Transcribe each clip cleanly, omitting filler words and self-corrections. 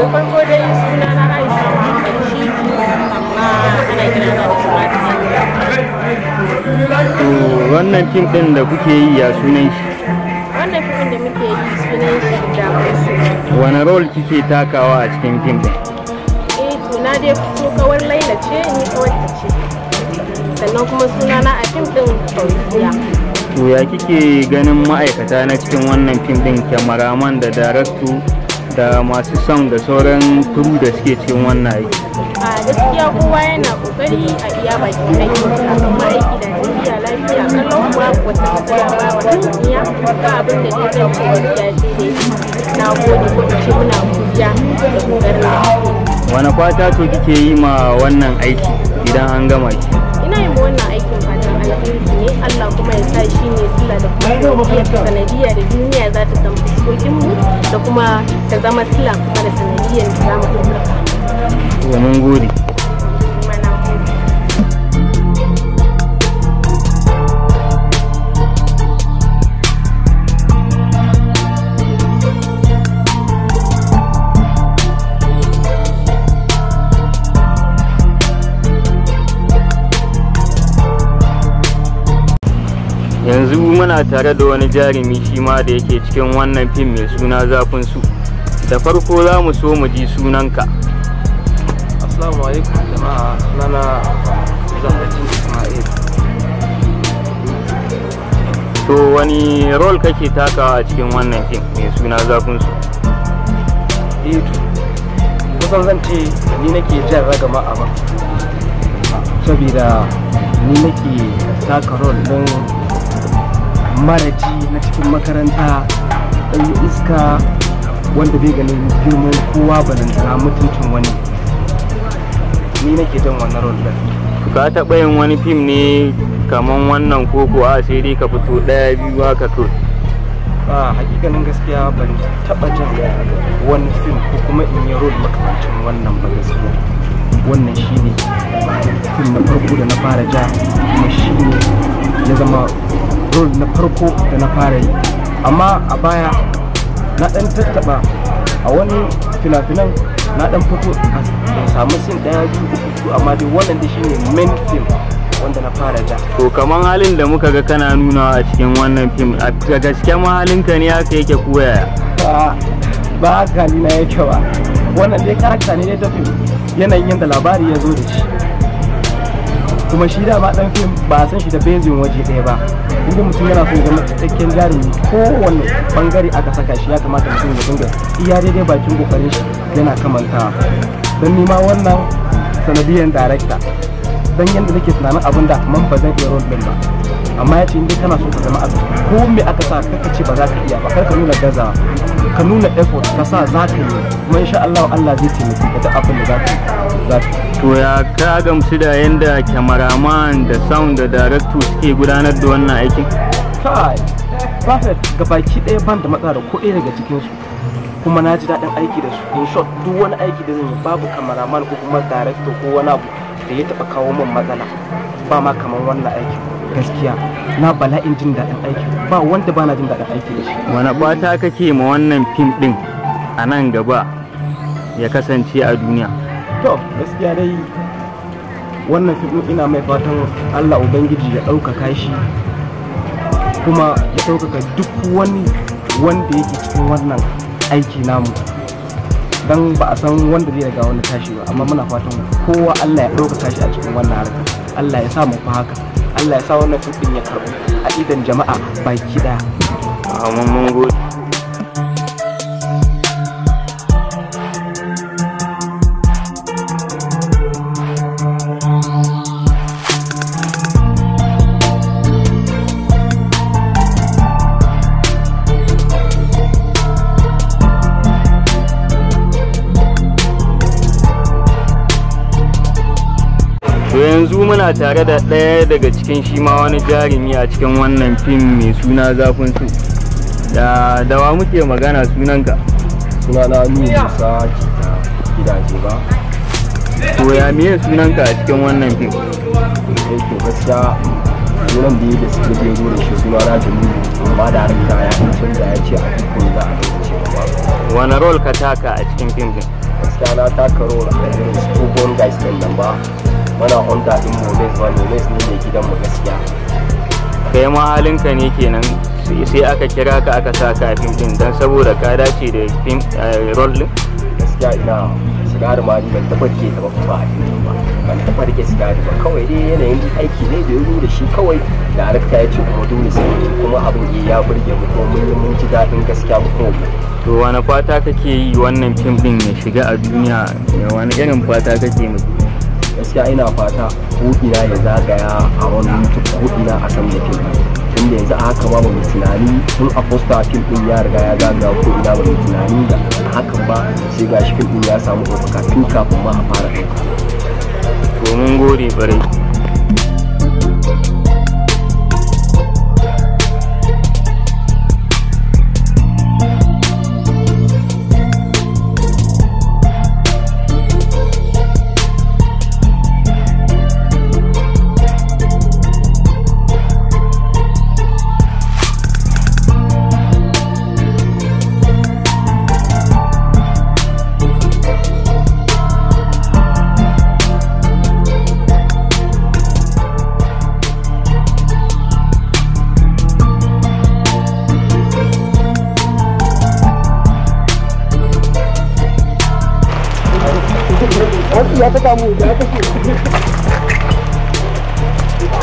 Da farko dai suna na Aisha Muhammad Shitu, amma ana kira na da suna Tafiya. To wannan fim ɗin da kuke yi ya sunan shi? Wannan fim da muke yi sunan shi Zafin So. Wani role kike takawa a cikin fim ɗin? Eh to na dai fito kawar Laila ce, ni kawar ta ce. Sannan kuma suna na a fim ɗin Fauziya. To ya kike ganin ma'aikata na cikin wannan fim ɗin, kyamaraman da daraktu da masu sound da sauran crew da suke cikin wannan aiki? A gaskiya kowa yana kokari a iya bakin aikinsa, kuma aiki da tafiya lafiya kalau, babu wata matsala, ba wata duniya ba abin da dai zan ce gaskiya sai dai na gode, ko in ce muna godiya da kokarin da suke. Wani fata to kike yi ma wannan aiki idan an gama shi? Ina yin wannan aikin fatan alheri ne, Allah kuma ya sa shi ne sila da kuma sanadiyya da duniya za ta san fuskokinmu, da kuma ta zama sila kuma da sanadiyyar da za mu ɗaukaka. To mun gode. Kuma na gode. Yanzu muna tare da wani jarumi shi ma da yake cikin wannan fim mai suna Zafin Su. Da farko za mu so mu ji sunanka. Assalamu alaikum jama'a, sunana Zahraddin Ismail. To wani role kake takawa a cikin wannan fim mai suna Zafin Su? Eh to, kusan zan ce ni nake jan ragama abin. Saboda ni nake taka role ɗin maraji na cikin makaranta, ɗan iska wanda bai ganin girman kowa balantana mutuncin wani. Ni nake jan wannan role ɗin. Ka taɓa yin wani fim ne kaman wannan koko a sai dai ka fito ɗaya biyu haka to? A hakikanin gaskiya ban taɓa jan wani fim ko kuma in yi role makamancin wannan ba gaskiya. Wannan shine fim na farko da na fara ja, kuma shine ya zama role na farko da na fara yi. Amma a baya na ɗan tattaɓa a wani fina-finan, na ɗan fito in samu sin ɗaya, biyu, uku, huɗu, amma dai wannan dai shine main film wanda na fara ja. To kaman halin da muka ga kana nuna a cikin wannan fim, a gaske ma halinka ne haka yake ko yaya? Ba haka halina yake ba. Wannan dai character ne dai ta fim, yanayin yadda labari ya zo da shi. Kuma shi dama dan fim ba a san shi da bezin waje ɗaya ba. Inda mutum yana so ya zama cikakken jarumi, kowane bangare aka saka shi ya kamata mutum ya dinga iya daidai bakin kokarin shi yana kamantawa. Don nima wannan sanadiyan director, don yadda nake tunanin abin da kaman ba zan iya role din ba, amma ya ce in dai kana so ka zama abu, ko me aka sa kaka ce ba za ka iya ba, kar ka nuna gazawa, ka nuna effort, ka sa za ka yi, kuma insha Allah Allah zai taimake ka duk abin da za ka yi. To ya ka gamsu da yanda kyamaraman da sound da director suke gudanar da wannan aikin? Kai, perfect gabaki ɗaya, ban da matsala da ko ɗaya daga cikin su, kuma na ji daɗin aiki da su. In short, duk wani aiki da zan yi babu cameraman ko kuma director ko wani abu da ya taɓa kawo min matsala, ba ma kamar wannan aiki. Gaskiya na bala'in jin daɗin aiki, ba wanda ba na jin daɗin aiki da shi. Wani fata kake ma wannan fim ɗin a nan gaba ya kasance a duniya? To gaskiya dai wannan fim ɗin ina mai fatan Allah Ubangiji ya ɗaukaka shi, kuma ya ɗaukaka duk wani wanda yake cikin wannan aiki namu, don ba a san wanda zai riga wani tashi ba, amma muna fatan kowa Allah ya ɗaukaka shi a cikin wannan harka. Allah ya sa mu fa haka, Allah ya sa wannan fim ɗin ya karɓu a idon jama'a baki ɗaya. Amin, mun gode. To yanzu muna tare da ɗaya daga cikin shi ma wani jarumi a cikin wannan fim mai suna Zafin Su. Da dawa muke magana, sunanka? Sunana Nuhu Musa Jita gidaje ba. To ya miye sunanka a cikin wannan fim? Eh to gaskiya sunan da yake suke da zo da shi sunana Jamilu, amma da harka ya canza ya ce a duk za a dinga cewa ba. Wani role ka taka a cikin fim din? Gaskiya na taka role a irin stubborn guys din nan ba. Muna under din Momes ba, Momes ne mai gidan mu gaskiya. Kai ma halinka ne kenan sai aka kira ka aka sa ka a fim din don saboda ka dace da fim role din? Gaskiya ina sigari ma ni ban taɓa rike ta ba kuma a fim ba. Ban taɓa rike sigari ba, kawai dai yanayin aiki ne da ya zo da shi kawai. Darakta ya ce kuma dole sai mun yi, kuma abin ya burge mu kuma mun yi mun ji daɗin gaskiya kuma. To wani fata kake yi wannan fim din ya shiga a duniya, wani irin fata kake mai? Gaskiya ina fata ko ina ya zagaya a wani YouTube, ko ina a san da fim tunda yanzu a haka ma ba mu tunani tun a poster fim din ya riga ya zagaya ko ina, ba mu tunani da hakan ba, sai gashi fim din ya samu ɗaukaka tun kafin ma a fara ɗauka. To mun gode ƙwarai.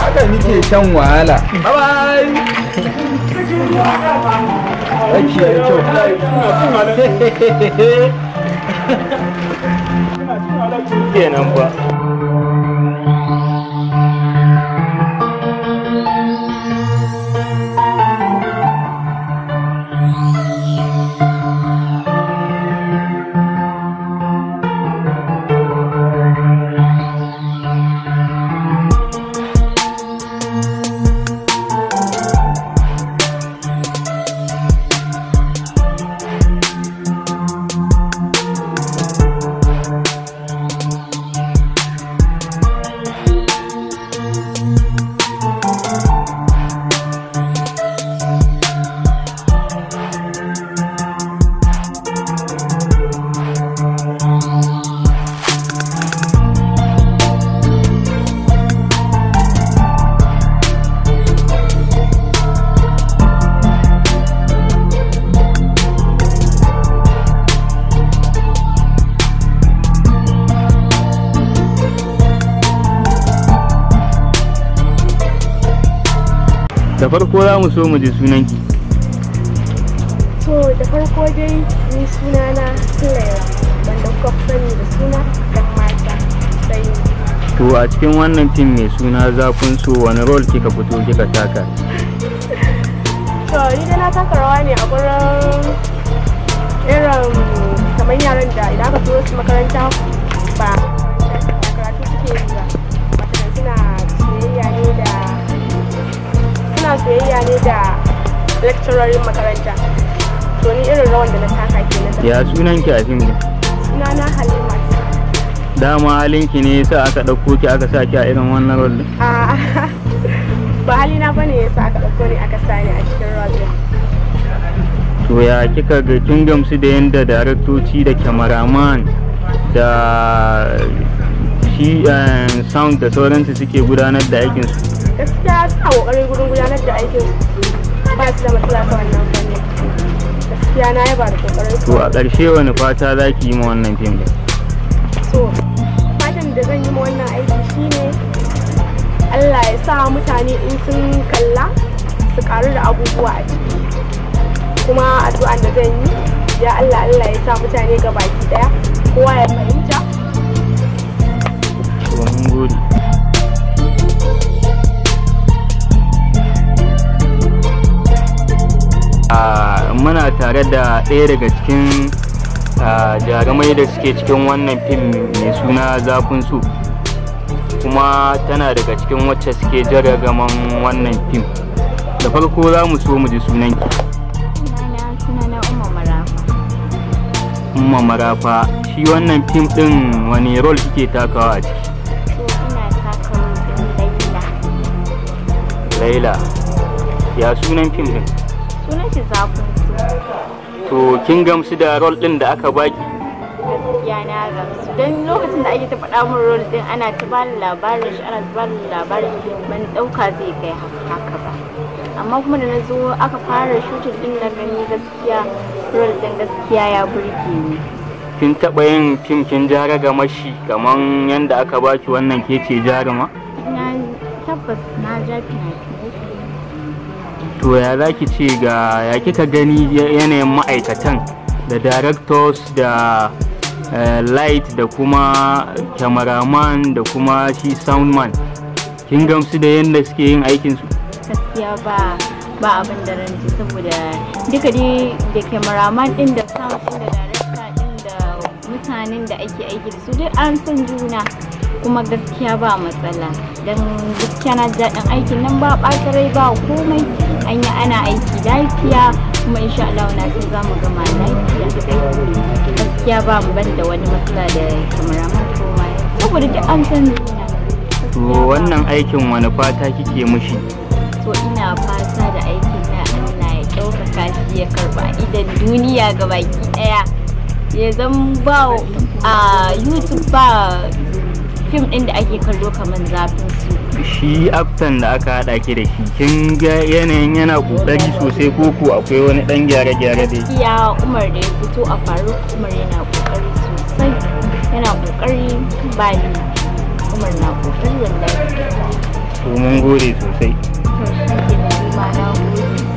Haka nike shan wahala. Bye bye. Aiki ya yi kyau. Kenan ba. Da farko za mu so mu ji sunanki. To da farko dai ni sunana Sulaira, wanda kuka fi sani da suna Dan Mata sai. To a cikin wannan fim mai suna Zafin So, wani role kika fito kika taka? To ni dai na taka rawa ne a gurin irin kamar yaran da idan aka turo su makaranta ba karatu suke yi ba, wato suna soyayya ne da lecturerin makaranta. To ni irin rawan da na taka kenan. Ya sunanki a fim din? Sunana Halima. Dama halinki ne yasa aka ɗauko ki aka sa ki a irin wannan role din? A'a, ba halina bane yasa aka ɗauko ni aka sa ni a cikin role din. To ya kika ga, kin gamsu da yanda daraktoci da kyamaraman da shi sound da sauransu suke gudanar da aikinsu? Gaskiya suna kokarin gurin gudanar da aikin su, ba su da matsala ta wannan fannin. Gaskiya na yaba da kokarin su. To a ƙarshe wani fata za ki yi ma wannan fim din? So fatan da zan yi ma wannan aiki shine Allah ya sa mutane in sun kalla su karu da abubuwa a ciki. Kuma addu'an da zan yi, ya Allah Allah ya sa mutane ga baki daya kowa ya fahimta. To mun gode. Muna tare da ɗaya daga cikin jarumai da suke cikin wannan fim mai suna Zafin So, kuma tana daga cikin wacce suke jaragaman wannan fim. Da farko za mu so mu ji sunanki. Sunana Umma Marafa. Umma Marafa, shi wannan fim ɗin wani role kike takawa a ciki? To ina taka role ɗin Laila. Laila. Ya sunan fim ɗin? Sunan shi Zafin So. To kin gamsu da role ɗin da aka baki? Gaskiya Gaskiya na gamsu, don lokacin da ake ta faɗa min role din, ana ta bani labarin shi, ana ta bani labarin shi, ban ɗauka zai kai haka ba. Amma kuma da na zo aka fara shooting din, na gani gaskiya role din gaskiya ya burge ni. Kin taɓa yin fim kin ja ragamar shi kaman yanda aka baki wannan, ke ce jaruma? Na tabbas na ja fina-finai. To, ya za ki ce ga ya kika gani yanayin ma'aikatan da directors da light da kuma cameraman da kuma shi soundman? Kin gamsu da yadda suke yin aikinsu? Gaskiya ba abin da ranci, saboda duka dai da cameraman din da sound din da director din da mutanen da ake aiki da su, duk an san juna, kuma gaskiya ba matsala. Don gaskiya na ji daɗin aikin nan, ba ɓata rai ba komai, an yi ana aiki lafiya, kuma insha Allah na san za mu gama lafiya. Gaskiya ba mu ban da wani matsala da cameraman ko waye, saboda duk an san juna. To, wannan aikin wani fata kike mushi? To, ina fata da aikin na Allah ya ɗaukaka shi, ya karɓa idan duniya ga baki ɗaya, ya zan ba a YouTube ba fim ɗin da ake kallo kamar Zafin Su. Shi actor da aka haɗa ki da shi, kin ga yanayin yana kokari sosai, ko ko akwai wani ɗan gyare-gyare da yake? Gaskiya Umar da ya fito a Faruk Umar yana kokari sosai, yana kokari, ba ni Umar na kokari wallahi. To, mun gode sosai. To, shi ke ma na gode.